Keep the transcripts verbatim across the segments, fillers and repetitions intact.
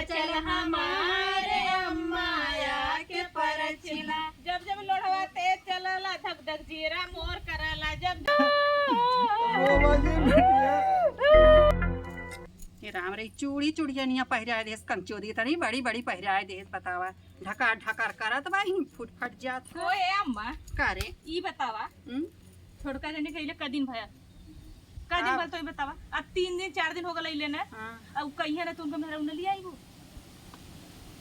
चल हमारे अम्मा आके परछिला। जब जब लोढ़वा तेज चलला, धक धक जियरा मोर करला। जब हे राम रे, चूड़ी चुड़ियनिया पहिराए देस, कंचोदी तनी बड़ी बड़ी पहिराए देस, बतावा। ढकार ढकार करत बा, ही फूट फट जात है। ओ ए अम्मा, का रे? ई बतावा, हम्म? छोटका जने कइले क दिन भया? क दिन का? भल तो ई बतावा। अब तीन दिन, चार दिन हो गल अइले ना। हाँ। अब कहिया ना तुमको मेहरा उन्हें ले आई वो।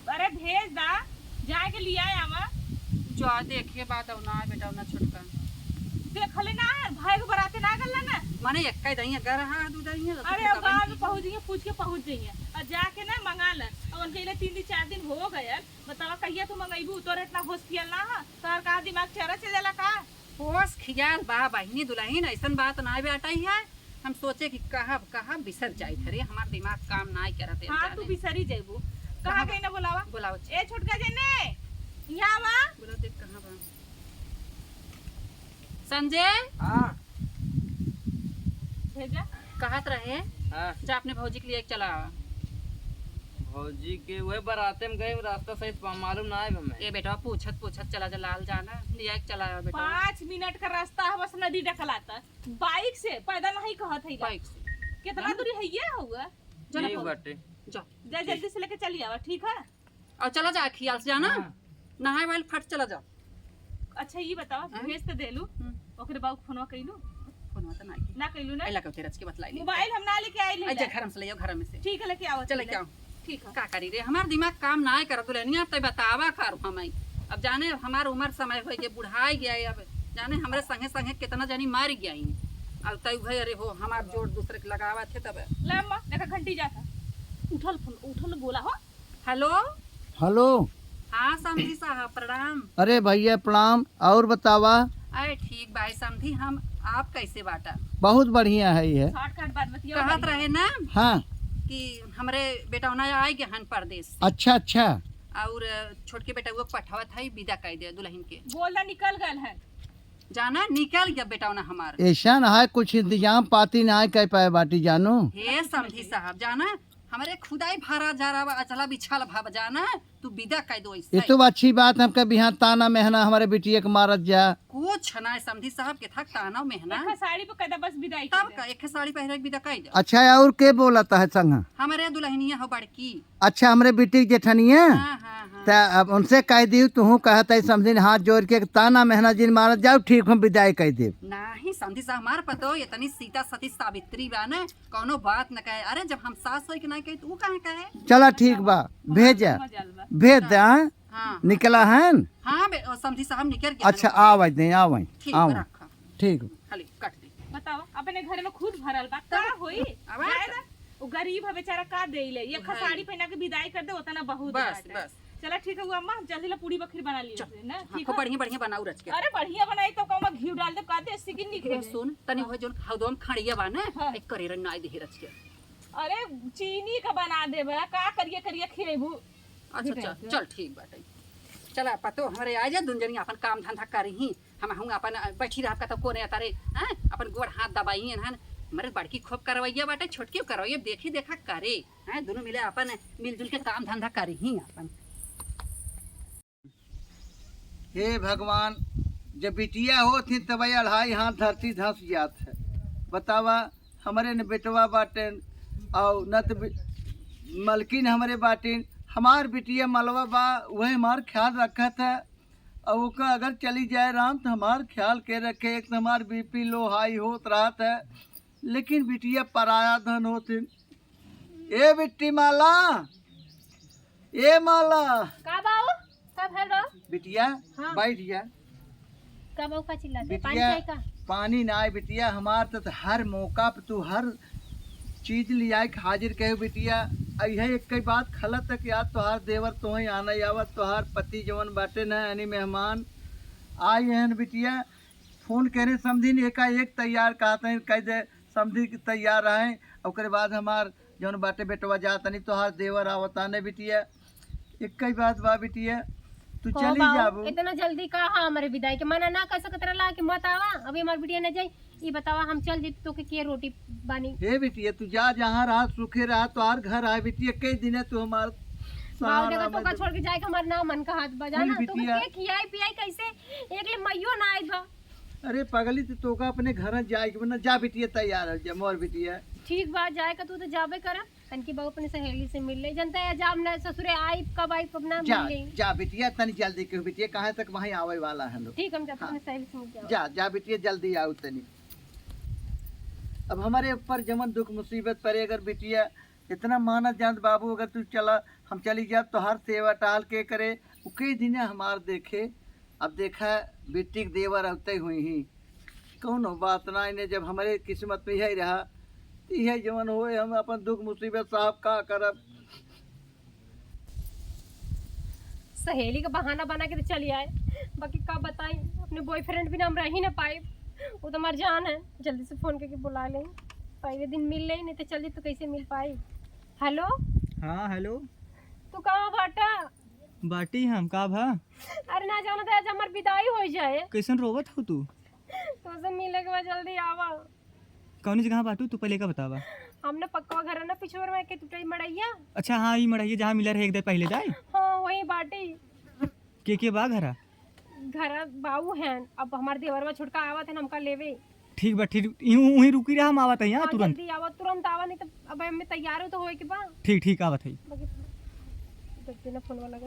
अरे भेज दा, जाके लिया आवा। जो आ देखे बात अब ना बेटा, ना छोटका। देखले ना, भाई को बराते ना गल ना। माने एक का दइया, घर हाँ, दू दइया, अरे अब गाँव में पहुँच जाइए, पूछ के पहुँच जाइए। और जाके ना मंगा ले। अब उनके लिए तीन दिन, चार दिन हो गए। बतावा कहिया तू मंगइबू, तोरे इतना होश किया ना है। तोहर का दिमाग चरा चल जाला का? होश खियाल बा बहिनी दुलहिन, अइसन बात नाय बाटइ है। हम सोचे कि कहब, कहब, बिसर जाइत हरे, हमार दिमाग काम नाय करत है हाँ, जाने। तू बिसरी जइबू। कहाँ कहाँ बा? गई ना बोलावा? बोलावा। ए छोटका जने, यहाँ बा। बोला देख कहाँ बा। संजय। हाँ। भेजा। कहत रहे, हाँ। जा अपने भौजी के लिए एक चला आवा। भौजी के वह बराते में गए, रास्ता सही से मालूम ना आए हमें। ए बेटवा, पूछत पूछत चला जा, लाल जाना, लिया एक चला आवा बेटवा। पाँच मिनट का रास्ता है बस, नदी डकलाता। बाइक से, पैदल नहीं कहत है। बाइक से। कितना दूरी है ये हुआ? जा ना यही पहुँच। बाटे। जा। जा, जल्दी से लेके चली आवा, ठीक है? और चला जा, खियाल से जाना। हाँ। नहाए वाले फट चला जा। अच्छा, ये बताओ, हाँ? भेज तो देलू, हम्म। ओकरे बाबू के फोनवा कइलू? फोनवा तो ना कइलू। ना कइलू ना? ए, लगा के रच के बतलाई ले। मोबाइल हम ना लेके आइल आई, जा हला। घर में से ले आओ, घर में से। ठीक है, लेके आओ, चले चले। क्या? ठीक है। का करी रे, हमार दिमाग काम ना करत दुल्हनिया, तै बतावा कर हम आई। अब जाने हमार उम्र समय हो गए, बुढ़ाई गया है, अब जाने हमरे संगे संगे कितना जनी मार गया ही। अब तै उहे, अरे हो, हमार जोर दूसरे के लगावा थे तब। ले अम्मा, देखा घंटी जाता। उठल फोन, उठल बोला हो। हेलो। हेलो। हाँ समधी साहब, प्रणाम। अरे भैया प्रणाम। और बतावा? अरे ठीक बा समधी, हम, आप कैसे बाटा? बहुत बढ़िया है ये। शॉर्टकट बात बतियाओ कहत बढ़िया। रहे ना हाँ। कि हमरे बेटौना आइ गए हन परदेस से। अच्छा, अच्छा। और छोटके बेटउआ के पठावत है, विदा कइ दे दुलहिन के। बोल दा निकल गल है। जाना निकल गया बेटौना हमार। ऐसा ना है, कुछ इंतजाम पाती ना कर पाए बाटी जानू। हे समधी साहब, जाना हमरे खुदाई भरा जा रहा बा, अचला बिछल भा बा, जाना, तू विदा कइ दो ऐसे। ये तो अच्छी बात, हमके बिहान ताना मेहना हमरे बिटिया के मारत जा। कुछ ना समधी साहब के था ताना मेहना। एक साड़ी पे कदा बस विदाई तब कर दे। का, एक साड़ी पहिरे के विदा कइ दो। अच्छा, और के बोलत है संग? हमरे दुलहिनिया हो बड़की। अच्छा, हमरे बिटी के जेठनिया? हाँ, हाँ, हाँ। त अब उनसे कह दियो, तुहू कहत है समधिन हाथ जोड़ के ताना मेहना जिन मारत जाओ, ठीक हम विदाई कइ देब। नाही समधी साहब, हमार पतो इतनी सीता सती सावित्री बा न, कौनो बात न कहे। अरे जब हम सास होई के नाही कही त ऊ काहे कहे? चला ठीक बा, भेजा, समझ आल बा। भेज दे, हाँ? हाँ। निकला है न? हाँ बे, ओ, समधी साहब निकल गया अच्छा, है। आवे दे, आवे, ठीक, आवे। रखा। ठीक। खाली कट दे। बताओ, अपने घर में खुद भरल बा, का होई? अब जाए दा, वो गरीब है बेचारा, का दे ले? ये वही। खसाड़ी पहना के विदाई कर दे, उतना बहुत बस, बात है। बस। चला ठीक है, वो अम्मा, हम जल्दी ला पूड़ी बखरी बना लिए चल। थे ना, हाँ, ठीक खूब है? बढ़िया, बढ़िया बनाऊ रच के। अरे बढ़िया बनाई तो कम घी डाल दे, का देसी घी निकले। ए, सुन, तनी हाँ। वो जोन हदम खड़िया बा ना, हाँ। एक करेरा नाई दे रच के। अरे चीनी का बना दे बा, का करिया करिया खिएबू? अच्छा, ठीक है, चल, तो। चल ठीक बाटे। चला पतो हमरे आ जा, दुन जनी अपन काम धंधा करी ही। हम हूँ अपन, अ, बैठी रहब का तो कोने अतरे, हैं? अपन गोड़ हाथ दबाई हन। हमरे बड़की खूब करवैया बाटे, छोटकी करवैया, देखी देखा करे, हैं? दुनों मिले अपन मिलजुल के काम धंधा करी ही अपन। हे भगवान, जब बिटिया होत ही तब अढ़ाई हाथ धरती धंस जात है। बतावा, हमरे न बेटवा बाटेन, और न त बि-, मलकिन हमरे बाटेन। हमार बिटिया मलवा बा, वही हमार ख्याल रखत है। और ओका अगर चली जाए राम, त हमार ख्याल के रखे? एक त हमार बीपी लो हाई होत रहत है, लेकिन बिटिया पराया धन होत है। ए बिट्टी माला, ए माला। का बाऊ? का भइल बाऊ? बिटिया, हाँ। बैठ जा। का बाऊ का चिल्लाते? पानी बिटिया, चाही का? पानी ना आए बिटिया, हमार त हर मौका पे तू हर चीज लियाए के हाजिर कहे बिटिया। अइहे एक कई बात खलत तक याद, तोहार देवर तोहे आना आवत, तोहार पति जवन बाटे न यानी मेहमान आए हैं बिटिया। फोन करे समधिन एकाएक तैयार कहत हैं, कह दे समधी के तैयार रहे। ओकरे बाद हमार जौन बाटे बेटवा जा तनी तोहार देवर आवता ने बिटिया। एक ही बात बा बिटिया, तू कहो चली बाऊ, जाबू। इतना जल्दी का हा हमरे विदाई के? मना ना कर सकत रहला कि मत आवा, अभी हमार बिटिया न जाई। ई बतावा हम चल जइती तो के, के रोटी बानी? हे बिटिया तू जा जहाँ रहा सुखे रहा, तोहार घर आए बिटिया। कई दिन है तू हमार बाबू, देखा, तोका छोड़ के जाए के हमार ना मन कहत बा, जाना? तोका बिटिया। के खियाई पियाई कैसे? एक ले मइयो ना आई बा। अरे पगली, तो तोका अपने घर जाए के बा ना। जा बिटिया, तैयार हो जा मोर बिटिया। ठीक बा, जाए का तू तो जाबे करब। तनकी बाबू अपने सहेली से मिल ले, जनता है, जाब ना ससुरे, आई कब आई कब ना जा, मिल ले। जा बिटिया, तनी जल्दी के बिटिया, कहाँ तक वहीं आवे वाला है लोग। ठीक, हम जाते हाँ। अपने सहेली से मिल जाओ। जा, जा बिटिया, जल्दी आओ तनी। अब हमारे ऊपर जमन दुख मुसीबत पड़े, अगर बिटिया इतना मानत जानत बाबू, अगर तू चला, हम चली जाब, तोहार सेवा टाल के करे, उ कई दिने हमार देखे। अब देखा, बेटी के देवर अवते हुई ही, कौनो बात ना, इन्हें जब हमारे किस्मत में यही रहा, तो यह जवन होए, हम अपन दुख मुसीबत साहब का करब। सहेली का बहाना बना के तो चली आए, बाकी का बताई, अपने बॉयफ्रेंड बिना हम रह ही ना पाई। वो तो हमार जान है, जल्दी से फोन करके बुला ले, पहले दिन मिल ले, नहीं तो चल जी तो कैसे मिल पाई। हेलो। हाँ, हेलो। तू कहाँ बाटा? बाटी हम, का भा? अरे ना जाना था, आज हमार विदाई हो जाए। कैसन रोवत हो तू? तोसे मिले के बाद जल्दी आवा। कौनी जगह बाटू, तू पहले का बतावा। हम ना पक्का घर है ना, पिछोर में के टूटई मड़ैया। अच्छा, हाँ, ई मड़ैया जहाँ मिला रहे एक दिन पहले दाई। हाँ, वही बाटी। के के बा घरा? घरा बाऊ हैं, अब हमार देवरवा छोटका आवत है हमका लेवे। ठीक बा, ठीक, यूं वहीं रुकी रहा, हम आवत है यहाँ हाँ, तुरंत। जल्दी आवा, तुरंत आवा, नहीं तो अब हमें तैयार हो तो होए के बा। ठीक, ठीक, आवत है। बाकी देखते ना फोन वाला का,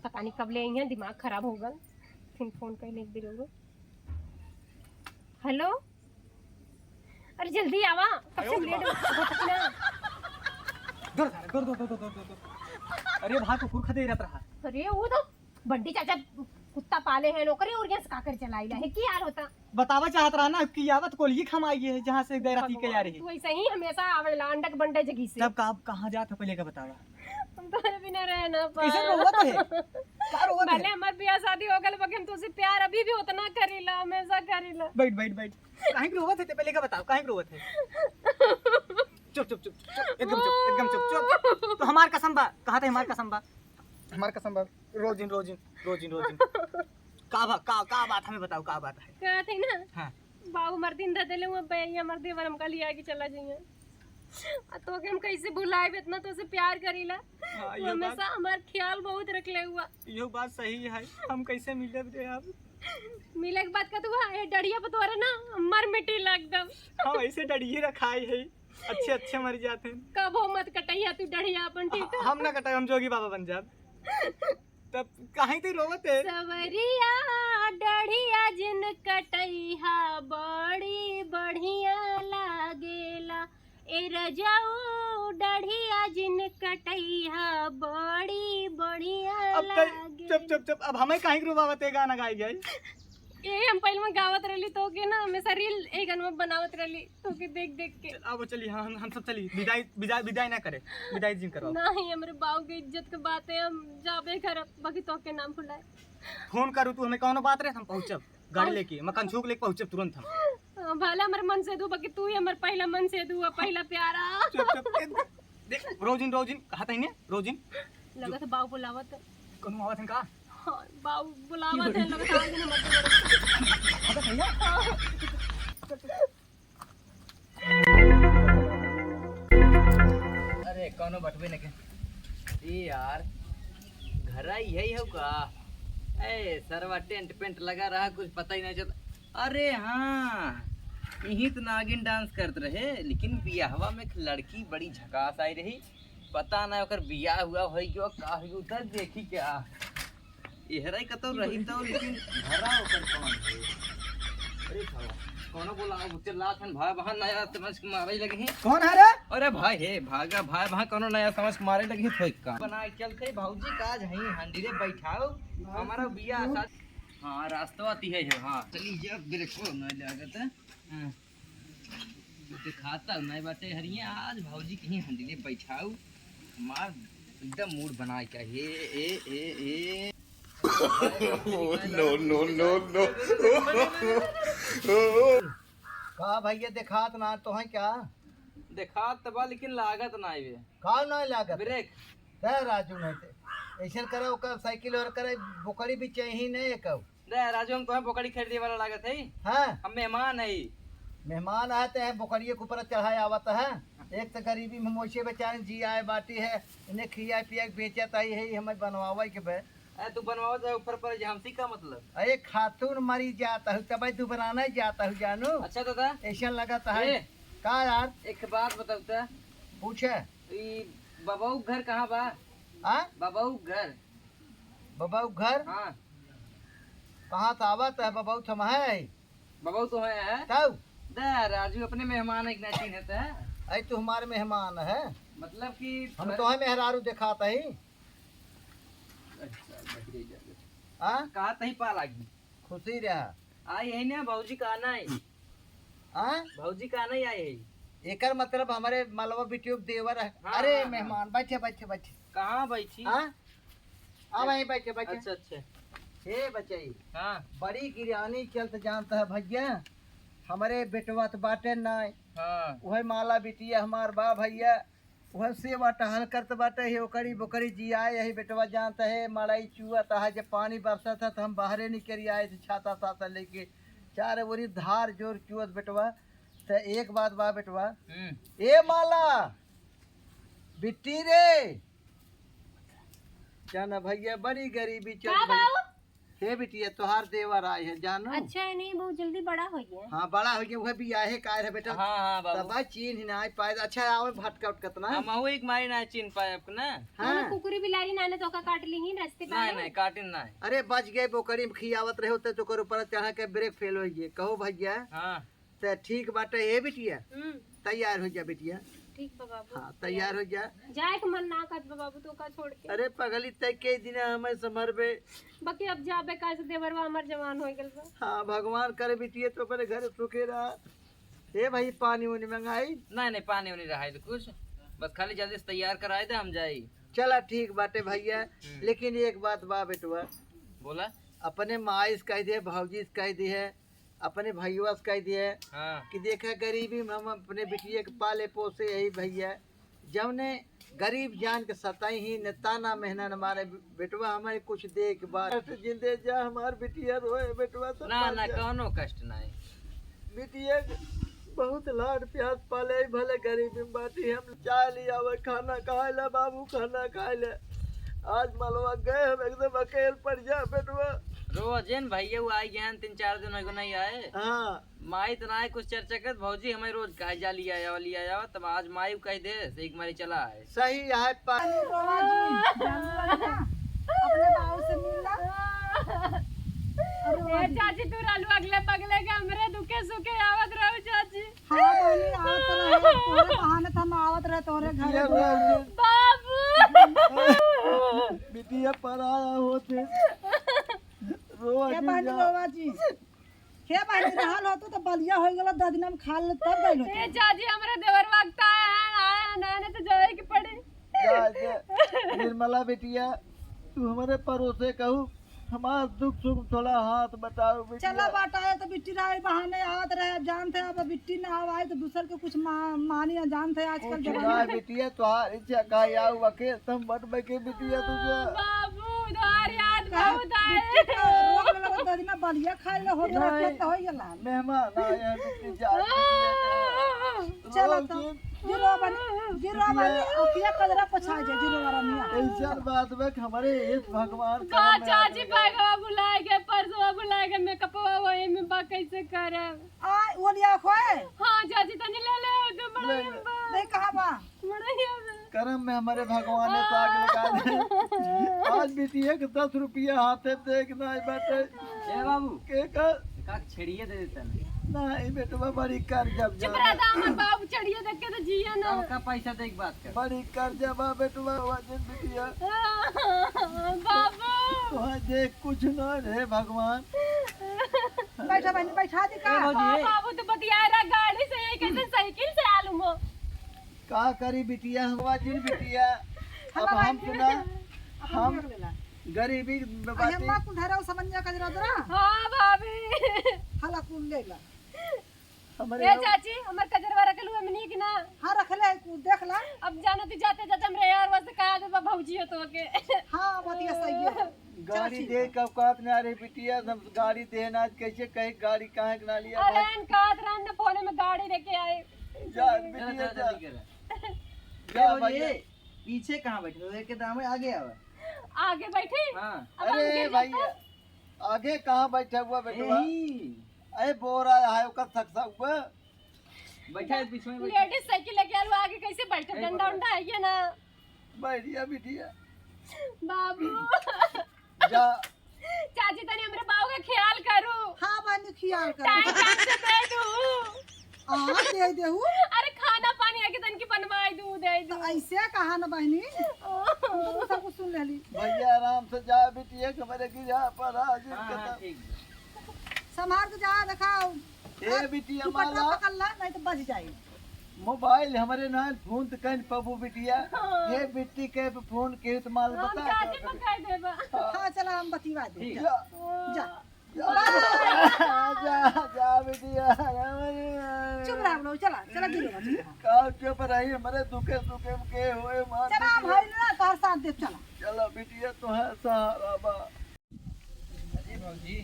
पता नहीं कब ले आई हैं, दिमाग खराब हो गल। फिर फोन कर ले एक बेर और। हेलो, अरे जल्दी आवा, कब से लेट होत ना। दौड़, दौड़, दौड़। अरे भाग, कुकुर खदे रहत रहा। अरे वो तो बंटी चाचा कुत्ता पाले हैं, ओकरे ओरिया से का कर चलाइला है, की यार होता? बतावा चाहत रहा ना कि आवत कोलिए खमाइए है, जहाँ से गैर पी के आ रही। तू ऐसे ही हमेशा आवेला अंडक बंडे जगी से। तब का, कहाँ जात हो पहले का बतावा। हम तोहरे बिना रह ना पाए। कैसे रोवत है? का रोवत है? भले हमार बियाह शादी हो गल, बाकी हम तुझसे प्यार अभी भी उतना करीला, हमेशा करीला। बैठ, बैठ, बैठ। काहे के रोवत है? ते पहले का बताओ, काहे के रोवत है? चुप, चुप, चुप, चुप, एकदम चुप, एकदम चुप, चुप। तो हमार कसम बा, कहा था हमार कसम बा, हमार कसम बा। रोजिन, रोजिन, रोजिन, रोजिन। का बा, का, का बात हमें बताओ, का बात है? कहत है ना, हाँ। बाबू हमार दिन धर देले हुआ, बे, ये हमार देवर हमका लिया के चला जाइए। आ तो के हम कैसे भुलाए, इतना तो से प्यार करीला। हाँ, वो यो बात, हमेशा हमार ख्याल बहुत रखले हुआ। यो बात सही है, हम कैसे मिलब रे अब? मिले के बाद का तू, हाँ, ये डढ़िया पे तोरे ना मर मिट्टी लग दम। हाँ, ऐसे डढ़िए रखाई है, अच्छे अच्छे मर जाते हैं। कबो मत कटैया तू डढ़िया अपन, ठीक है? हम ना कटाई, हम जोगी बाबा बन जाब। तब काहे ते रोवत है? सवरिया डढ़िया जिन कटैहा बड़ी बढ़िया लागेला। ए रजऊ डढ़िया जिन कटैहा बड़ी बढ़िया अब त-, लागेला। चुप, चुप, चुप। अब हमें काहे के रोवावत है, गाना गाई गई। ए, हम पहले में गावत रहली तो के ना, हमेशा रील ए गाना बनावत रहली। तोके देख देख के। चल, अब चली, हाँ, हम, हम सब चली। विदाई, विदाई, विदाई ना करे, विदाई जिन करवाओ। नहीं, हमरे बाऊ के इज्जत के बात है, हम जाबे करब, बाकी तोके नाम भुलाए। फोन करू तू, हमें कौनो बात रहे, हम पहुँचब गाड़ी लेके, मकान छूक लेके पहुँचब तुरंत हम। हाँ, भले हमरे मन से दू, बाकी तू ही हमर पहला मन से दू, पहला प्यारा। चुप, चुप, ए, देख, रोजिन, रोजिन, कहा था इन्हें, रोजिन। लगत है बाऊ बुलावत। कौनो आवत है का? हाँ, बाऊ बुलावत है, लगत है आज न मत। अरे, कौनो बटबे नहीं के। अरे यार, घर आई है, हो का? ए, सरवा टेंट पेंट लगा रहा, कुछ पता ही नहीं चलता। अरे हाँ, यहीं तो नागिन डांस करत रहे, लेकिन बियाहवा में एक लड़की बड़ी झकास आई रही। पता ना ओकर बियाह हुआ होई गयो, का होई, उधर देखी क्या। एहराई कतौ रही तो, लेकिन घरा ओकर कौन है? अरे साला, कौनो बोला, अब चिल्लात हन, भाई बहन नया समझ के मारे लगे हैं। कौन है रे? अरे भाई हे, भागा, भाई बहन कौनो नया समझ के मारे लगे हैं, फेंक का। बना के चलते, भौजी का आज हई हंडी रे बैठाओ, हमारा बियाह शादी। हाँ, रास्ता आती है, हाँ। चली जा, ब्रेको नहीं लागत है। हाँ। दिखाता नहीं बाटे हरिये, आज भौजी कहीं हंडी रे बैठाओ, हमार एकदम मूड बनाए का। हे, ए, ए, ए। No, no, no, no। का भैया, देखात ना तो है क्या? देखात त बा, लेकिन लागत ना आवे। का ना लागत? ब्रेक। रे राजू, नहीं ते ऐसन करे, ओकर साइकिल और करे, बोकड़ी भी चाहिए नहीं एक। दे राजू, हम तोहे बोकड़ी खरीदे वाला लागत है। हाँ। हम मेहमान है। मेहमान आते हैं, बोकड़िए के ऊपर चढ़ाए आवत है। एक तो गरीबी में मोचे बेचारे जी आए बाटी है, इन्हें खिया पिया के बेचत आई है, हमें बनवावे के बे। अरे तू बनवावत है ऊपर पर, हमसे का मतलब? अरे खातून मरी जात हूँ, तब दुबराना ही जात हूँ जानू। अच्छा दादा। ऐसा लगत है। ए। का यार? एक बात बताओ तो। पूछे। ई बबऊ घर कहाँ बा? हाँ? बबऊ घर। बबऊ घर? हाँ। कहाँ से आवत है? बबऊ तो हम है। बबऊ तो है, है? तब? दे राजू, अपने मेहमान है कि नहीं चिन्हत है? अरे तू हमारे मेहमान है। मतलब कि हम तो है मेहरारू दिखाता ही। अच्छा, बहिरे जा बेटा। हाँ? कहा तही पा लागी। खुशी रहा। आई है ना, भौजी का आना है। हाँ? भौजी का आना ही आई है। एकर मतलब हमारे मलवा बिटियो के देवर है। हाँ, अरे हाँ, हाँ। मेहमान, बैठे, बैठे, बैठे। कहाँ बैठी? हाँ? आ भाई, बैठे, बैठे। अच्छा, अच्छा। हे बचाई। हाँ। बड़ी गिरानी चलत जानत है भैया। हमरे बेटवा त बाटे नाय। हाँ। वही माला बिटिया हमार बा भैया। वह सेवा टहल करत बाटे, हे ओकरी बोकरी जियाए, यही बेटवा जानत है, मड़ई चुअत है, जब पानी बरसत है, त हम बाहरे निकरी आए थे छाता ताता लेके। चार ओरी धार जोर चुअत बेटवा। त एक बात बा बेटवा। हम्म। ए माला, बिट्टी रे, जाना भैया, बड़ी गरीबी चल का रही। बाऊ? हे बिटिया, तोहार देवर आए है, जानो? अच्छा है, नहीं, बहुत जल्दी बड़ा हो गया। हाँ, बड़ा हो गया, वह भी आए है, काय है बेटा? हाँ, हाँ, बाबू। तब चीन्ह ना आए पाए। अच्छा, आवे भटका उटकत ना। हम हूँ एक मारी ना चीन्ह पाए आपको ना। हाँ। कुकुरी बिलारी ना, ना तो का काट ली ही रास्ते नहीं, पाए। नहीं, काटिन ना। अरे, बच गए, बोकरी में खियावत रहे होते तो ओकर ऊपर चढ़ा के ब्रेक फेल हो गए। कहो भैया। हाँ। त ठीक बाटे, ए बिटिया, हम्म। तैयार हो जा बिटिया। ठीक बा बाबू, हाँ, तैयार हो जा। जाए के मन ना करत बा बाबू, तो का छोड़ के। अरे पगली, तय के दिन हमें संभरबे। बाकी अब जाबे का से देवरवा हमार जवान हो गल बा। हाँ, भगवान करे बिटिया तो अपने घर सुखे रहा। ए भाई, पानी उनी मंगाई? नहीं, नहीं, पानी उनी रहाई तो कुछ, बस खाली जल्दी से तैयार कराई दे, हम जाई। चला ठीक बाटे भैया, हम्म। लेकिन एक बात बा बेटवा। बोला। अपने माई से कह दे, भौजी से कह दे है, अपने भैया से कह दिए हाँ। कि देखा गरीबी में हम अपने बिटिया के पाले पोसे यही भैया, जौने गरीब जान के सताई ही न ताना मेहना न मारे। बेटवा हमारे कुछ दे के बाद जिंदे जा हमार बिटिया रोए बेटवा तो ना, मर ना, जा। कौनो कष्ट नहीं। बिटिया के बहुत लाड प्यार पाले, भले गरीबी में बाटी, हम चाय ले आवे, खाना खाए ले बाबू, खाना खाए ले। आज मलवा गए हम एकदम अकेल पड़ जा बेटवा। रोज इन भैया वो आई गए हैं, तीन चार दिन हो गए नहीं आए। हाँ। माई तो ना आए कुछ चर्चा करत, भौजी हमें रोज कहे जा लिया आवा, लिया आवा, तब आज माई कह दे, एक मारी चला आए। सही है पा- अपने बाबू से मिल ला। अरे ए चाची, तू रहलू अगले बगले के, हमरे दुखे सुखे आवत रहू चाची। हाँ बहनी, आवत रहे, तोरे बहाने त हम आवत रहे तोरे घरे। बिटिया रो- बाबू। बिटिया पराया होते। रोवा ए जिन बहनी, जा। रोवा जिन। हे बहनी, रहल होतो त बलिया हो गेलो, दस दिन हम खा ले तब गइल होतो। ए चाची, हमरे देवर वक्त आए हैं, आए हैं, ना, ना तो जाए के पड़े। जा, जा। निर्मला बिटिया, तू हमरे परोसे कहू, हमार दुख सुख थोड़ा हाथ बटाओ बिटिया। चला बटाए तो बिट्टी राय बहाने आवत रहे, अब जानते हैं, अब बिट्टी ना आवाए तो दूसर के कुछ मा-, मानी ना जानते हैं आजकल कुछ जमाना ना में। बिटिया, तोहार इच्छा का आऊ अकेल तम बट बके बिटिया तुझे। बाबू, उधार याद कहा बहुत आए। बिट्टी का रोक लगा तो दिना बलिया खाए ले हो तो नहीं, रखत हो ये लाल। मेहमान आए हैं बिट्टी जा। चला तो। गिरो बनी, गिरो बनी, अखिया कजरा पोछा जे, गिरो वाला मिया। ऐसन बात बा कि हमरे एक भगवान का करम में चाची आदमी बा। बैगवा भुलाए गए, पर्सवा भुलाए गए, मेकअपवा वही में बा, कैसे करब? आ, वो लिया खोए? हाँ, चाची, तनी ले ले, तू बड़ा ले ले। लंबा। नहीं, कहाँ बा? बड़ा ही है। करम में हमरे भगवान ने साग लगा दे। आज बिटिया के दस रुपया हाथे देख ना बाटे। ए बाबू। के कर? का छेड़िए दे देता ना। नहीं बेटवा, बड़ी कर्जा चुप रह जा, हमर बाबू छेड़िए देख के तो जिए ना। अब का पैसा दे के बात कर। बड़ी कर्जा बा बेटवा, वजन बिटिया। बाबू। तोहे देख कुछ ना रे भगवान। बैठा बहनी, बैठा दी का? ए भौजी। हाँ, बाबू तो बतिया रहा गाड़ी से, ये कैसे साइकिल से आलू मो। का करी बिटिया, हम वजन बिटिया। अब हम सुना, हम गरीबी में बाटी। अम्मा कुंढारा समन्या का जरा जरा। हाँ भाभी। हला कुल ले ला। हमरे ए चाची, हमर कजरवा रखलू हमनी के ना। हाँ, रखले है, कुल देख ला। अब जानो ती जाते जाते हमरे यार वसे कहा दे बा भौजी हो तो के। हाँ, बतिया सही है। गाड़ी चाची। दे के औकात ना रहे बिटिया, हम गाड़ी देना आज कैसे कहे गाड़ी काहे के ना लिया अरे भाई? अन कहत रहन न फोन में गाड़ी लेके आए। जा बिटिया जा। जल्दी करा। क्या ए, भैया? पीछे कहाँ बैठे हो? एक दाम आगे आवा। आगे बैठे? हाँ। अब अरे आगे भैया, जाता। आगे कहाँ बैठा हुआ बेटवा? यहीं। अरे बोरा है, ओकर थकसा हुआ। बैठा है पीछे में, बैठा। लेडीज साइकिल लेके आलू, आगे कैसे बैठे? नहीं, डंडा बैठा। उंडा है ये ना। बैठिया, बिटिया। बाबू। जा। चाची, तनी हमरे बाबू का ख्याल करू। हाँ, बहनी, ख्याल करू। टाइम, टाइम से दे दू। हाँ, दे देहू। अरे, खाना पानी आके तनकी बनवाई दू, दे तो दू। ऐसे कहा ना, बहनी। हम तो सब कुछ सुन लेली। भैया, आराम से जा, बिटिया, के मेरे गिरा पर आज हाँ, हाँ, खत्म। ठीक बा। संभाल के जा, देखाओ। ए, बिटिया, दुपट्टा माला। पकड़ ला, नहीं तो बज जाई। मोबाइल हमरे नाल फोन त कइन पाबू बिटिया। हाँ। ये बिट्टी के पे फोन के त माल हम बता काजे दो। पकाए देबा। हाँ। हाँ, चला हम बतिवा दे। ठीक। जा। जा। जा। जा, जा बिटिया। चुप रह लो, चला, चला गिरो, चुप रह। का चुप रही, हमरे दुखे सुखे के होए मार चला, हम बिटिया। हई ना, तार साथ दे, चला। चला बिटिया, तोहार सहारा बा। अरे भौजी,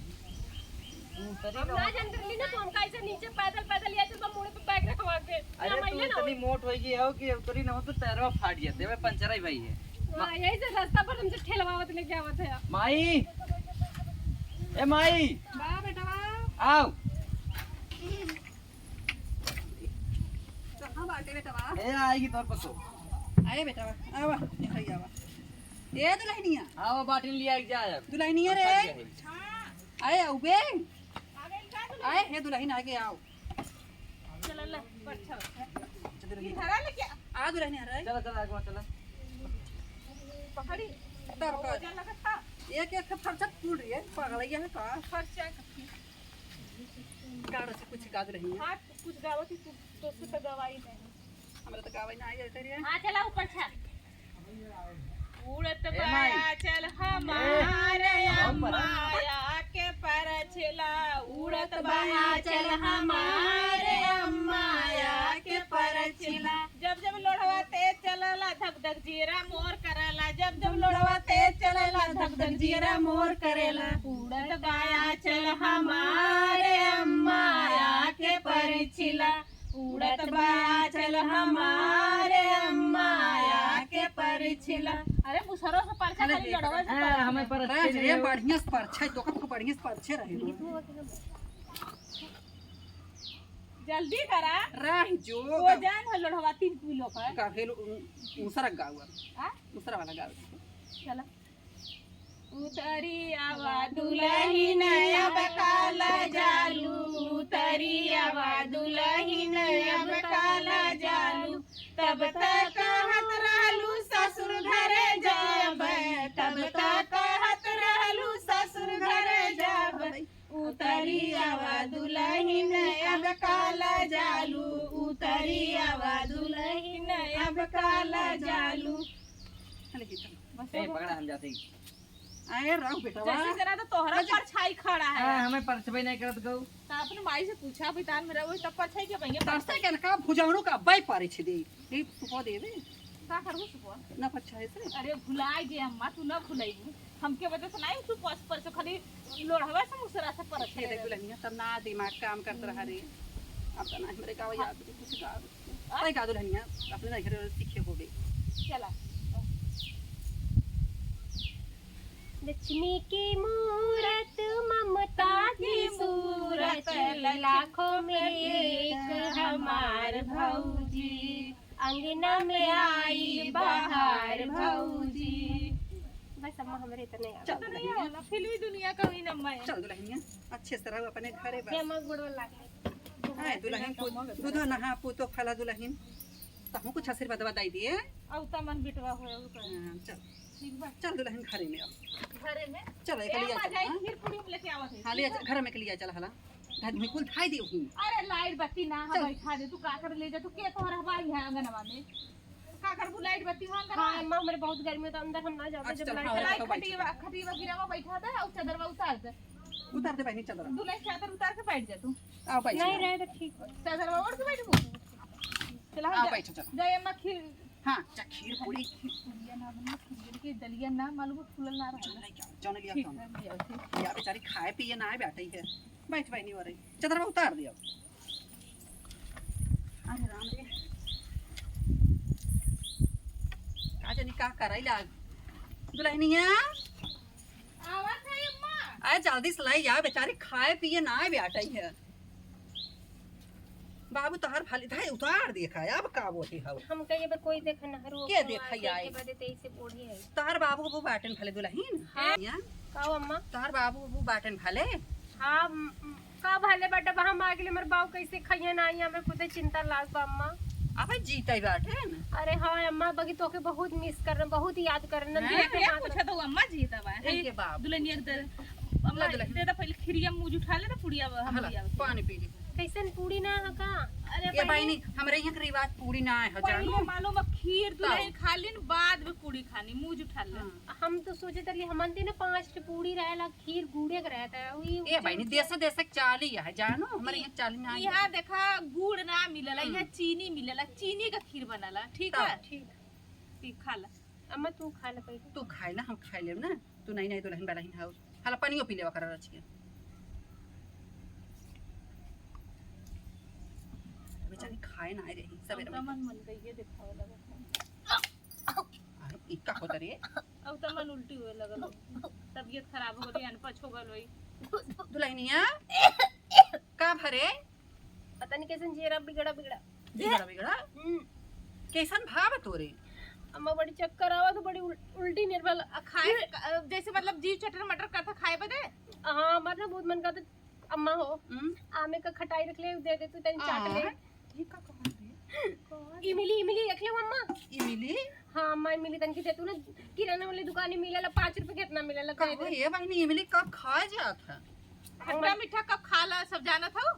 तू उतरी हम ना। ना जानत रहली ना, तो हम कैसे नीचे पैदल, पैदल ये चलबा मुड़े पे बैग रखवा के। अरे हम तू अइले ना इतनी होई। मोट होई गई हो कि उतरी ना हो तो पैरवा फाट जाते, मैं पंचर ही भाई है। हाँ, यही से रास्ता पर तुमसे ठेलवावत लेके आवत है। माई, ए माई, बा बेटवा। आओ। कहाँ बाटे बेटवा? ए आएगी तोर पसो। आए बेटवा, आवा, दिखाई आवा। ए दुल्हनिया। हाँ, वो बाटिन लिया के जा अब। दुल्हनिया रे। हम थक गए। आए, आउ बे। आए, हे दुल्हन आगे आओ। चला ले, अच्छा। चल दुल्हन। ई हरा लेके आ। आ दुल्हन हरा। चला, चला, आगे चला। पकड़ी। तब कर। वजन लगत था। एक एक फरसा टूट रही है, पागल है का? फरसा का। गाना से कुछ गा दुल्हन। हाँ, कुछ गावत ही तू, तो से तो गवाई नहीं। हमरा तो गावे ना आई जाते रे। हाँ, चला ऊपर छा। उड़त ए माई। बाया चल ए। हमार अम्मा आके परछिला, उड़त बाया चल हमार अम्मा आके परछिला। जब जब लोढ़वा तेज चलला, धक धक जियरा मोर करला। जब जब लोढ़वा तेज चलला, धक धक जियरा मोर करेला। उड़त बाया चल हमार अम्मा आके परछिला। उड़त बाया चल हमार अम्मा आके परछिला। अरे, मुसरो से परछा अरे खाली बेटा। जड़वा से हाँ, परछा। हमें परछे रह नहीं रे, हो। बढ़िया से परछे, तो कब को बढ़िया से परछे रहे। जल्दी करा। रह जो। वो जान है लोढ़वा तीन किलो का है। का भेल उ-, उसरा गावा। आ? उसरा वाला गावा। चला। उतरी आवा दुलहिन अब काला जालू, उतरी आवा दुलहिन अब काला जालू। तब तक कहत रहलू ससुर घरे जाब, तब तक कहत रहलू ससुर घरे जाब। उतरी आवा दुलहिन अब काला जालू, उतरी आवा दुलहिन अब काला जालू। चले गीत। बस ए, हो गया। पकड़ा हम जाते ही। अरे रहो बेटवा। जैसे जना तो तोहरा अच्छा। परछाई खड़ा है। हाँ, हमें परछबे नहीं करत गऊ। तो अपने माई से पूछा, अभी तान मेरा वही तब परछाई के बहिया परछाई के ना का भुजावनो का बाई पारे छे दे। नहीं तू को दे दे। का करबू सुपवा? ना परछाई से। अरे भुलाई जे अम्मा, तू ना भुलाईबू। हमके वजह से नहीं तू परछ, परछ खाली लोढ़वा से मुसरा से परछ ये रहे। देख दुल्हनिया, तब ना दिमाग काम करत रहा रे। अब तो ना हमरे गाँव याद भी कुछ गाँव। अरे का दुल्हनिया, अपने नहीं घरे सीखे होबे। चला। लक्ष्मी की मूरत ममता की सूरत, लाखों में एक हमार भौजी, अंगना में आई बहार भौजी। बस अम्मा हमरे इतने आवे। चल इतने दुल्हनिया। आवेला, फिल्मी दुनिया का हुई ना मैं। चल दुल्हनिया, अच्छे से रहो अपने घरे बस। ये अम्मा गोड़वा लागे। आए दुल्हन को दूधो नहा पूतो फला दुल्हन। तहूँ कुछ आशीर्वाद बताई दिए। औ तमन बिटवा होए, औ का। हाँ, चल। ठीक बा। चल दुल्हन घरे में आओ। घरे में? चल, एक ए, लिया अम्मा, चल, जाई, हाँ? खीर पूरी हम लेके आवत है। हाँ, लिया चल, घर में के लिया चल, हला। धर में कुल धाई दे हूँ। अरे लाइट बत्ती ना, हाँ, चल। बैठा दे, तू का कर ले जा, तू के तोहर हवा यहाँ अंगनवा में? का करबू लाइट बत्ती वहाँ अंगनवा? हाँ, अम्मा, हमरे बहुत गर्मी होता, अंदर हम ना जाबे, अच्छा, जब चल, लाइट हाँ, चला, चल, एक बैठ जा। खटिया, खटिया गिरावा, बैठा दे, और चदरवा उतार दे। उतार दे बहनी चदरा। दुल्हन चादर उतार के बैठ जा तू। आओ, बैठ नहीं जा। रहे तो ठीक बा। चदरवा ओढ़ के बैठबू? चला, हम आओ, जा-, बैठो, चलो। जाए अम्मा खीर हाँ, जा खीर पूरी। खीर पूरिया ना बनल, खीर के दलिया ना मालूम फूलल ना रहल। जौन लेके आओ, जौन लिया ठीक कौन? है, लिया, ठीक। या बेचारी खाए पिए ना आए बैठे है। बैठ बहनी हो रही। चदरवा उतार दिया। अरे राम रे। आज नहीं का कराई लाग दुल्हनिया। आवत है अम्मा। आए जल्दी से लाई आ, बेचारी खाए पिए ना आए बेटा ही है। बाबू तोहर भले धाय उतार देखा, अब का बोली हव? हम कहिए बा कोई देखे ना हरो के देखा आई? बदे तेई से बूढ़ी है। तोहर बाबू वो बाटन भले दुल्हन। हाँ। या? का हो अम्मा? तोहर बाबू वो बाटन भले। हाँ, म-, म-, का भले बाटे बा, हम आगे हमर बाबू कैसे खइया ना आई, हमें खुदे चिंता लाग बा अम्मा। अबे जीते बाटे न। अरे हाँ अम्मा, बगी तोके बहुत मिस कर रहे, बहुत याद कर रहे हैं। हैं? ये पूछा तो अम्मा जीता बा। ए, ये बाबू। दुल्हनिया के दे, अम्मा ला दुल्हन। दे दा पहले खिरिया मुँह उठा ले ना पुड़िया बा, हम हला, लिया बा। पानी पी ले। कैसन पूड़ी ना है का? अरे ये बहिनी, बहिनी, हमरे यहाँ के रिवाज पूड़ी ना है, पहले जानू? मालूम है खीर का? दुल्हन खा लीन, बाद में पूड़ी खानी, मुँह उठा ले। हाँ। हम तो सोचे तली हमन दिन पाँच ठे पूड़ी रहेला, खीर गुड़े के रहता है, वही ए बहिनी, देशे देशे के चाली है, जानो, हमरे ई-, यहाँ चाली ना है। यहाँ देखा, गुड़ ना मिलेला, हम्म। यहाँ चीनी मिलेला, चीनी का खीर बनाला, ठीक तब। है? ठीक। ई खा ला। अम्मा, तू खा ले पहले। तू खाए ना, हम खाए लेब ना, तू नहीं, नहीं, दुल्हन बलहिन हाउ। हाला पानियो पी लेवा करा रचिया। बेचारी खाए ना आए रही, सवेरे अब में। मन, मन गइए देखावे लगा। अरे, ई का होता रे? अब तो मन उल्टी हुए लगल। तबीयत खराब हो गई, अनपच हो गल होई। दुल्हनिया, का भरे? पता नहीं कैसन जेरा बिगड़ा, बिगड़ा। बिगड़ा, बिगड़ा? हम्म। कैसन भाव तोरे? अम्मा, बड़ी चक्कर आवत, बड़ी उल-, उल्टी निर्बल। आ, खाए, अ, जैसे मतलब जीव चटर मटर करता खाए बदे? हाँ, मतलब बहुत मन करता, अम्मा हो, हम्म। आमे का खटाई रख ले, दे दे तू, तनी चाट ले। हाँ। ये का कहत है? इमली, इमली रख ले अम्मा। इमली? हाँ अम्मा, इमली तनकी दे तू ना, किराना वाली दुकान में मिलेला, पाँच रुपए के इतना मिलेला, का दे दे। हो ये बहिनी, इमली कब खाए जात है? खट्टा मीठा कब खाला, सब जानत हो?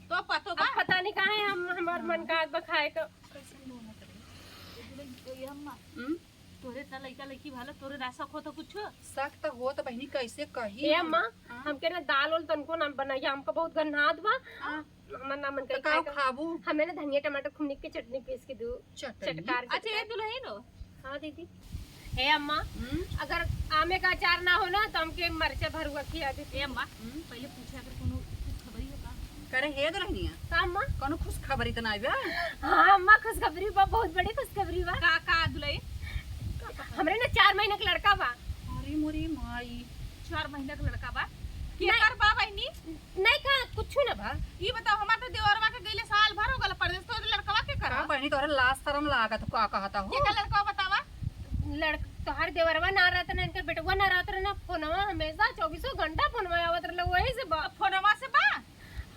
तो पतो बा? अब पता नहीं कहाँ है, हम, हमार मन का आज बा खाए का। कैसन बोलत रहे? ये अम्मा। हम्म? तोरे इतना लइका लइकी भाला, तोरे ना शक होत कुछ? शक त होत बहिनी, कैसे कही ए हम? अम्मा, हाँ? हमके ना दाल उल तनको ना बनाइए, हमका बहुत गन्हात बा। हाँ। हमर ना मन त कही का खाए का। खाबू? हमें ना धनिया टमाटर खूब निक के चटनी पीस के दू। चटनी? चटकार, अच्छा, ये चटकार। दुल्हन हो? हाँ दीदी। हे अम्मा, हम्म? अगर आमे का अचार ना हो ना, तो हमके मरचा भरुआ खिया दीदी। ए अम्मा, हम्म? पहले पूछा अगर कोनो खुशखबरी हो का? करे हे दुल्हनिया? का अम्मा? कोनो खुशखबरी त नाई बा? हाँ अम्मा, खुशखबरी बा, बहुत बड़ी खुशखबरी बा। का, का दुल्हन? हमरे ना चार महीना के लड़का बा। अरे मोरी माई, चार महीना के लड़का बा? नहीं। केकर बा बहिनी? नहीं का, कुछ ना बा। ई बताओ, हमार तो देवरवा के गइले साल भर हो गल परदेस, तो लड़कवा केकर का बा? बहिनी, तोहरे लाज शरम लागत, का कहता हो? केकर लड़कवा बतावा? लड़-, तोहार देवरवा ना रहत ना, इनकर बेटवा ना रहत रहे ना, फोनवा हमेशा चौबीसों घंटा फोनवा आवत रहल, वही से बा। फोनवा से बा?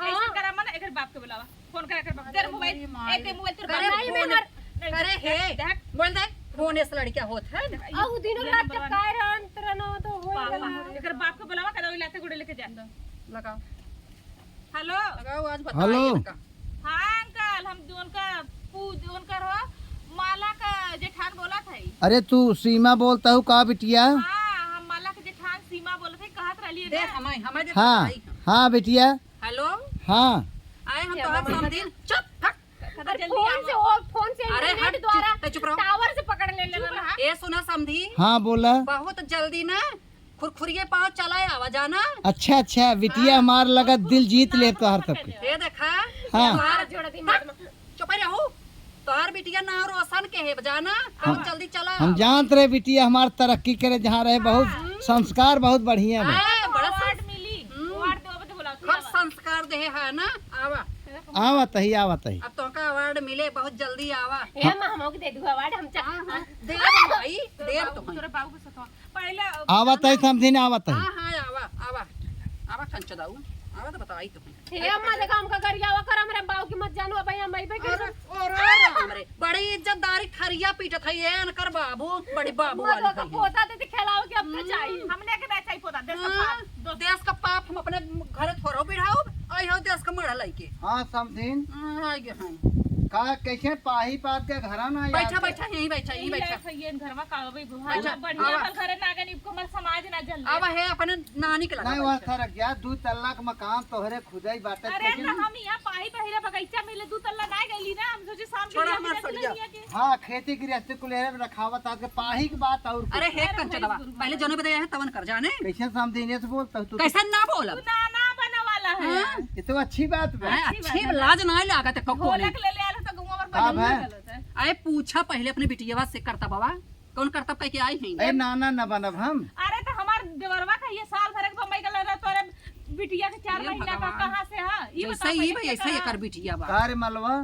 हाँ। ऐसे करा मन, एकर बाप के बुलावा। फोन करा, एकर बाप। दे अरे मोबाइल, मेरी माई। एक दे मोबाइल तोर करे बाप। नहीं, फोन, नहीं, करे हे, देख। बोल दे, फोन ऐसे लड़किया होत है। आ, उ दिनों ये रात नंबर जब वन। काय रहन, तेरा ना तो हो पापा, गया। एकर बाप के बुलावा, कदा लाते गोड़े लेके जा। लगाओ। हेलो। लगाओ, आज बताइए हेलो। इनका। हाँ अंकल, हम जो उनका पू-, उनकर हो, माला का जेठान बोलत है। अरे तू सीमा बोलता हूँ का बिटिया? हाँ, हम माला के जेठान सीमा बोलत है, कहत रहली है देख, ना। हमारे, हमारे हाँ, भाई हैं। हाँ बिटिया। हेलो। हाँ। आए हम क्या तोहार बात है? समधिन। चुप, फट। कदा जल्दी फोन आवा। से, वो फोन से अरे इंटरनेट हट, द्वारा चुप, चुप रहो। टावर से पकड़ ले लेना चुप रहा। ना। ए सुना समधी। हाँ बोला। बहुत जल्दी ना खुरखुरिये पाँव चला आवा जाना। अच्छा, अच्छा, बिटिया हाँ। हमार लगा दिल जीत ले तोहार सबके। ये देखा, हाँ। तोहार जोड़ा दी मत। चुप रहो। तोहार बिटिया नाम रोशन के है जाना, हम बहुत जल्दी चला हम आवा। जानत रहे बिटिया हमार तरक्की करे जहाँ रहे, बहुत हाँ। संस्कार बहुत बढ़िया बा। हाँ, बड़ा अवार्ड संस-, मिली। हम्म। अवार्ड देवे बदे बुलाओ, खूब आवा। संस्कार देहे है ना, आवा। आवत ही, आवत ही। अब तोहका अवार्ड मिले, बहुत जल्दी आवा। हे अम्मा, हमहू के दे दू अवार्ड, हम चा- हाँ, हाँ, दे दे भाई, तोरे दे बाबू, तो है। तोरे बाबू के सतवा। पहले आवत ही, समधिन आवत ही। हाँ, हाँ, आवा, आवा। आवा, कंचदाऊ। आवा तो बताई तो है। हे अम्मा, देखा, हमका गरियावा कर, हमरे बाबू की मत जानू, अब हम अइबे अरे, कइसन? अरे राम रे, बड़ी इज्जतदारी थरिया पीटत है, ये अनकर बाबू, बड़ी बाबू अम्मा, वाली तो है। पोता दे दे, खेलाओ के अब तो हम्म। चाहिए। हमने के ना चाहिए पोता, दे सब हाँ, बात, दो देश का पाप हम अपने घरे थोड़ो बिढ़ाओ, आई हो देश का मड़ा लइके। हाँ, समधिन। हाँ, आ गए हैं। का, कैसे पाही पात के घरा ना बैठा, याद बैठा, यहीं बैठा, यहीं यही बैठा। लायक है, ये घरवा का अबे बुआ, बैठा, बढ़िया आवा। बल घरे ना गनी, इनको मर समाज ना जल ले। आवा है, अपने नानी के लगा नहीं, वहाँ बैठा। सरक गया, दू तल्ला के मकान तोहरे खुदई बाटे, अरे, लेकिन तो हम यहाँ पाही पहिरे बगीचा में ले दू तल्ला ना गईली ना, हम सोचे शाम के छोड़ा लिए हमार बिना सड़िया। दुल्हनिया के। हाँ, खेती गृहस्थी कुल एरे में रखावत आज के पाही के बात और कुछ। अरे हे अरे कंचनवा, भाई गुरु पहले महाराज। जौने बदे आए हैं, तवन कर जाने। कैसे समधिन से बोलता हूँ तू? कैसे ना बोलब? तू नाना बने वाला है। हाँ? ये तो अच्छी बात बा। हाँ, अच्छी अच्छी बात है। लाज ना लागत है, कौन है? ढोलक ले ले आलो तो गौवा भर का भजन बा? में चलत है। अरे पूछा पहले अपने बिटियावा से करता बाबा। कौन करतब कह के आई हैं? ए, नाना न बनब हम। अरे, तो हमार देवरवा का ये साल भर के बम्बई का लड़ा, तोरे बिटिया के चार महीना का कहाँ से है? ये जैसे बताओ, ये भाई, ऐसे एकर बिटिया बा। का रे मलवा?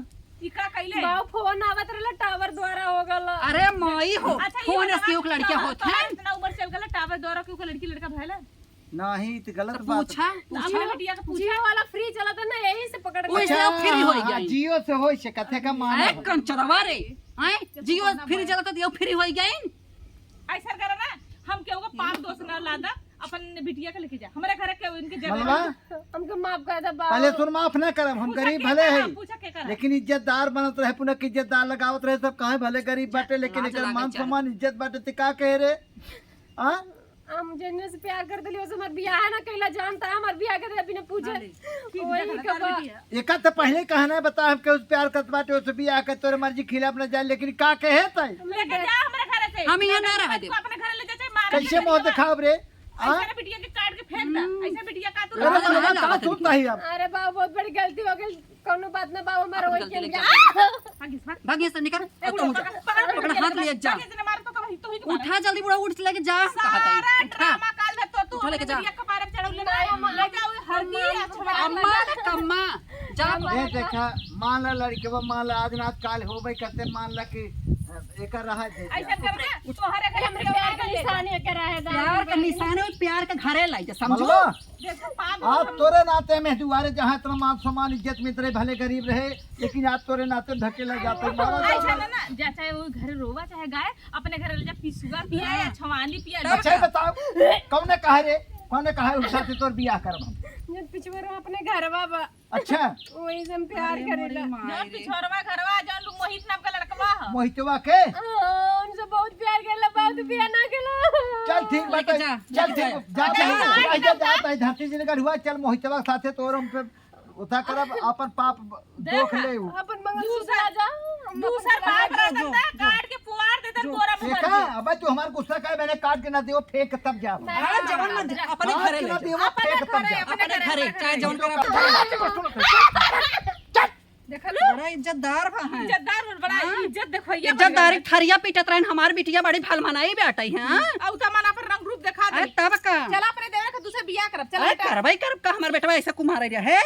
ई का कइले? बाऊ, फोन आवत रहला, टावर द्वारा हो गल। अरे माई हो, अच्छा, ये फोन बतावा, से क्यों लड़किया होत है? इतना उम्र चल गला, टावर द्वारा क्यों लड़की लड़का भैला? नहीं, तो गलत बात। पूछा, पूछा। अपने बिटिया के पूछा। जियो वाला फ्री चलत है ना, यही से पकड़ के। ओइसे अच्छा, फ्री होई हाँ, गई। जियो से होई से कथे का माना। ए, कंचरवा रे, हैं? जियो फ्री चलत है, तो फ्री होई गई। ऐसा करा ना, हम केहू का पाप दोष ना लादा, अपन बिटिया के लेके जा। हमारे घर के इनके जगह मलवा? हमके माफ कर दे बाबू। पहले सुन, माफ ना करब, हम गरीब भले है, लेकिन इज्जतदार बनत रहे, पुनः के इज्जतदार लगावत रहे, सब कहे भले गरीब बाटे, लेकिन एकर मान सम्मान, इज्जत बाटे, ते का कहे रे? हाँ? हम जेने से प्यार कर देली, ओसे हमार बियाह ना कैला जानता, हमार बियाह के बिना पूछे। हाँ, ले। ठीक वही है, कबा। एका तो पहले कहना है, बता, हम केहू से प्यार करत बाटे, ओसे बियाह कर, तोरे मर्जी खिलाफ ना जाए, लेकिन का कहे तै? लेके जा हमरे घर से। हम यहाँ ना रह देब। अपने घर ले जा, चाहे मार कैसे मुँह दिखाब रे? हाँ? ऐसे बिटिया के काट के फेंक दा। हम्म। ऐसे बिटिया का तू अरे बाबा, का सुनता ही अब? अरे बाबा, बहुत बड़ी गलती हो गई। कौनो बात ना बाबू, हमारा वही के भाग यहाँ से निकल। ए, बुढ़ा, पकड़, पकड़, पकड़, हाथ ले जा। भाग यहाँ से, ना मार तो कभी, तू ही के मार। उठा जल्दी, बुढ़ा, उठ, लेके जा। सारा ड्रामा काल है तो तू उठा, लेके जा। बिटिया के मारे चढ़ौले ना। ले जा, वो हल्दी, अम्मा, अम्मा, जा। ए, देखा, मान ला लड़कवा, मान ला आज ना आज काल होबे करते, मान ला कि, अ, एकर रहा दे। ऐसा कर ना, तोहरे घर में प्यार का निशान है, प्यार का निशान है, प्यार के घरे लाई जा, समझो? मलवा, देखो, पाप आज तोरे नाते में दुआरे जहाँ इतना मान सम्मान इज्जत मिलत रहे, भले गरीब रहे, लेकिन आज तोरे नाते ढकेला जाते, मारा ऐसा जाता। ना, ना, जा, चाहे वो घर रोवा, चाहे गाय, अपने घर ले जा, पिसुआ पिया या छवानी पिया, अच्छा, ये बताओ, कौने कहा रे, कौने कहा है उनका से तोर बियाह करब हम? जब पिछुआ रहो अपने घरवा बा। अच्छा। वही से हम प्यार अरे करेला। मोरी माई जौन रे। पिछोरवा घरवा, जौन मोहित नाम का लड़कवा ह। मोहितवा के? हाँ, उनसे बहुत प्यार करेला, बहुत बियाह ना केला। चल ठीक बाटे, लेके जा, चल लेके ठीक, जा। जा, जा, जा, जा, जा, धरती जिनकर हुआ, चल मोहितवा के साथे तोर हम पे उता करब, अपन पाप देख, दोख ले उ। अपन मंगलसूत्र दूसर, आ जा, हम दूसर अपन बाप चला रहता, जो, जो। काट के पुआर देते जो। बोरा में भर देखा, के। अबे तू हमार गुस्सा का है, मैंने काट के ना दियो, फेंक तब जाओ। नहीं, हाँ, जवन ना दे, अपने काट घरे के ले ना जा। दियो, अपने फेंक तब घरे, जाओ। अपने अपने घरे, घरे, अपने चाहे घरे। जवन करे, अपने घरे। चल। देखा लो। बड़ा इज्जतदार बा हैं। इज्जतदार बा, बड़ा हाँ। इज्जत देखो, ये इज्जतदारी बा। थरिया पीटत रहन, हमार बिटिया बड़ी भल मनाई बेटई, हाँ? हम्म, औ त मन अपन रंग रूप देखा अरे दे। तब का? चला अपने देवर के दूसरे बियाह करब, चला अरे बेटा। करबै करब का, हमार बेटवा ऐसा कुमार रहे।